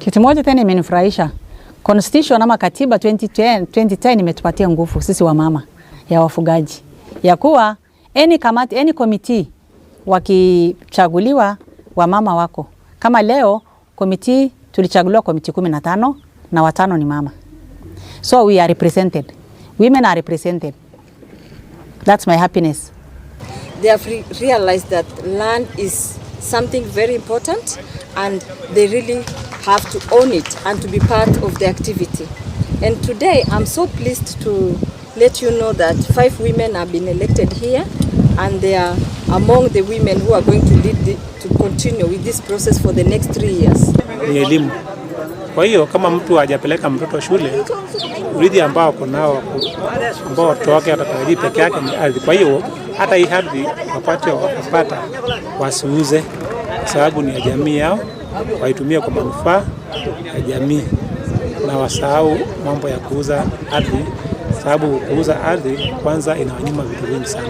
Kitu moja tena imenifurahisha, constitution ama katiba 2010, 2010 imetupatia nguvu sisi wamama ya wafugaji ya kuwa any kamati, any committee wakichaguliwa wamama wako. Kama leo committee tulichaguliwa committee 15 na watano ni mama, so we are represented, women are represented. That's my happiness. They have realized that land is something very important and they really have to own it and to be part of the activity. And today I'm so pleased to let you know that five women have been elected here and they are among the women who are going to lead to continue with this process for the next 3 years. Ni elimu. Kwa hiyo kama mtu hajapeleka mtoto shule, urithi ambao ako nao ambao watoto wake watafaidi peke yake ni ardhi. Kwa hiyo hata hii ardhi wapate wakapata, wasiuze, kwa sababu ni ya jamii yao, waitumie kwa manufaa ya jamii na wasahau mambo ya kuuza ardhi, sababu kuuza ardhi kwanza inawanyima vitu vingi sana.